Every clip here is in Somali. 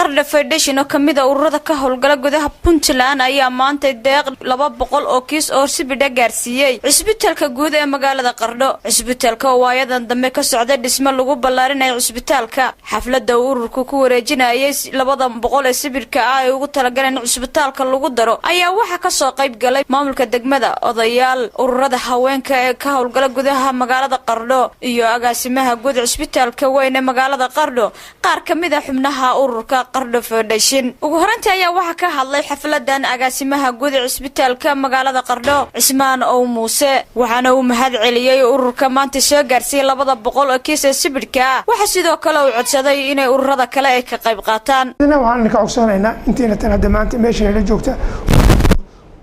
Qardho Foundation oo kamid a ururada ka howlgala gudaha Puntland ayaa maanta deeq 200 oo kiis oo sibidha gaarsiiyey cisbitaalka guud ee magaalada Qardho. Cisbitaalka oo waayadan dambe ka socday dhismo lagu ballaarinayo cisbitaalka. Xafladda uu ururku ku wareejinayay 200 ee sibidhka ah ay ugu talagaleen in cisbitaalka lagu daro ayaa waxaa kasoo qayb galay maamulka degmada, odayaal, ururada haweenka ee ka howlgala gudaha magaalada Qardho iyo agaasimaha guud cisbitaalka weyn ee magaalada Qardho, qaar ka mid a xubnaha ururka Qardho Foundation. Ugu horeyntii ayaa waxaa ka hadlay xafladan agaasimaha guud cisbitaalka magaalada Qardho, Cismaan Ow Muuse, waxaana uu mahad celiyey ururka maanta soo gaarsiiyey 200 oo kiis ee sibidhka ah. Waxaa sidoo kale uu codsaday inay ururada kale ay ka qayb qaataan. Waxaan ka codsanaynaa intiina tan hadda maanta meesha nala joogta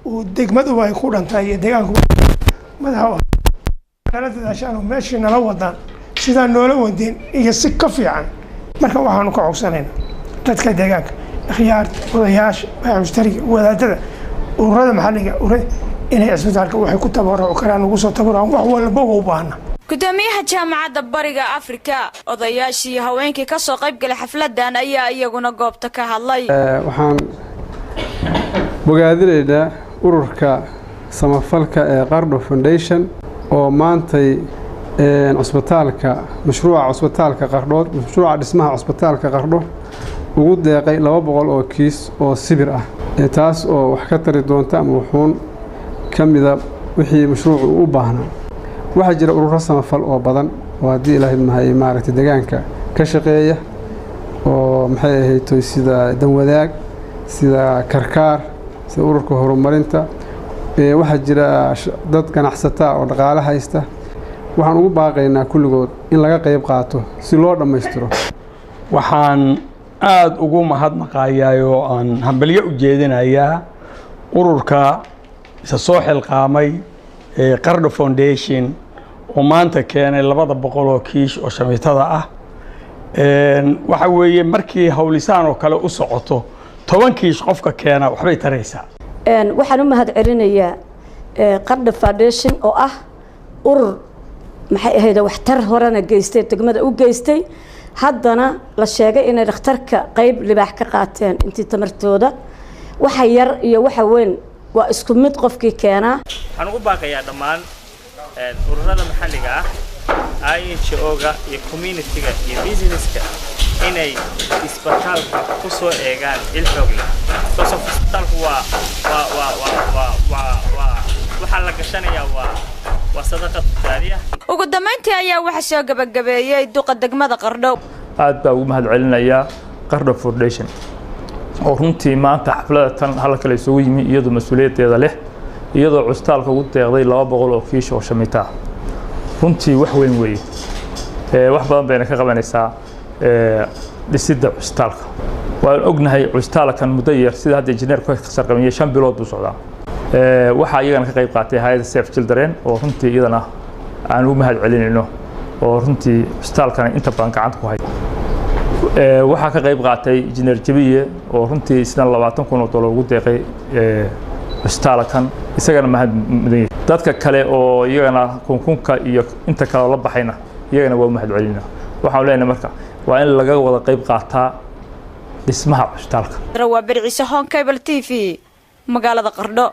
uu degmaduba ay ku dhantahay iyo deegaanku madaxa nala dadaashaan oo meeshii nala wadaan sidaa noola wadeen iyo si ka fiican. Marka waxaanu ka codsanaynaa dadka deegaanka, akhyaarta, odayaasha, mushtariga, wadaadada, ururada maxalliga, inay cisbitaalka waxay ku tabaruci karaan ugu soo tabarucaan. Wax walba waa u baahna. Gudoomiyaha Jaamacadda Bariga Afrika, odayaashii haweenkii kasoo qayb galay xafladan ayaa iyaguna goobta ka hadlay. Waxaan bogaadinaynaa ururka samafalka ee Qardho Foundation oo maantay cusbitaalka, mashruuca cusbitaalka Qardhood, mashruuca dhismaha cusbitaalka Qardho ugu deeqay 200 oo kiis oo sibir ah, taas oo wax ka tari doonta ama wuxuun ka mida wixii mashruucu u baahnaa. Waxaa jira ururo samafal oo badan oo haddii Ilaahay mahay maaragtay deegaanka ka shaqeeya oo maxay ahaytoy, sida Danwadaag, sida Karkaar, sida ururka horumarinta. Waxaa jira dad ganacsataa oo dhaqaale haysta. Waxaan ugu baaqaynaa kulligood in laga qayb qaato si loo dhammaystiro. Waxaan aada ugu mahadnaqayaa oo aan hambalyo u jeedinayaa ururka isa soo xilqaamay ee Qardho Foundation oo maanta keenay 200 oo kiish oo shamiitada ah. Waxa weeye, markii hawlisaan oo kale u socoto, 10 kiish qofka keena waxbay taraysaa. Waxaan u mahad celinayaa Qardho Foundation oo ah urur, maxay ahayd, waxtar horena geystay, degmada u geystay, haddana la sheegay inay dhakhtarka qeyb libaax ka qaateen intii tamartooda. Waxa yar iyo waxa weyn waa isku mid qofkii keenaa. Waxaan ugu baaqayaa dhammaan ururada maxalliga ah, INGO-ga iyo community-ga iyo business-ka inay isbitaalka ku soo eegaan il xoog leh, because of isbitaalku waa waxaa la gashanayaa waa sadaqa jaariya. Ugu dambayntii ayaa waxaa soo gabagabeeyey duqa degmada Qardho. Aad baa ugu mahad celinayaa Qardho Foundation oo runtii maanta xaflada tan halka la isugu yimi iyadoo mas-uuliyaddeeda leh, iyadoo cusbitaalka ugu deeqday 200 oo kiish oo shamiita ah. Runtii wax weyn weeye, wax badan bayna ka qabanaysaa dhisidda cusbitaalka. Waan ognahay cusbitaalkan muddo yar, sida hadda injineerku ka sarqamiyey, 5 bilood buu socdaa. Waxaa iyagana ka qayb qaatay hay'adda Save Children oo runtii iyadana aan ugu mahad celinayno, oo runtii cusbitaalkana inta badan gacanta ku hay. Waxaa ka qayb qaatay injineer Jabiye oo runtii isna $20,000 ugu deeqay cusbitaalkan, isagana mahad mudan yahay. Dadka kale oo iyagana kunkunka iyo inta kale la baxayna iyagana waa u mahad celinaa. Waxaan leenahay marka waa in laga wada qayb qaataa dhismaha cusbitaalka. Waa Berciise, Horn Cable TV, magaalada Qardho.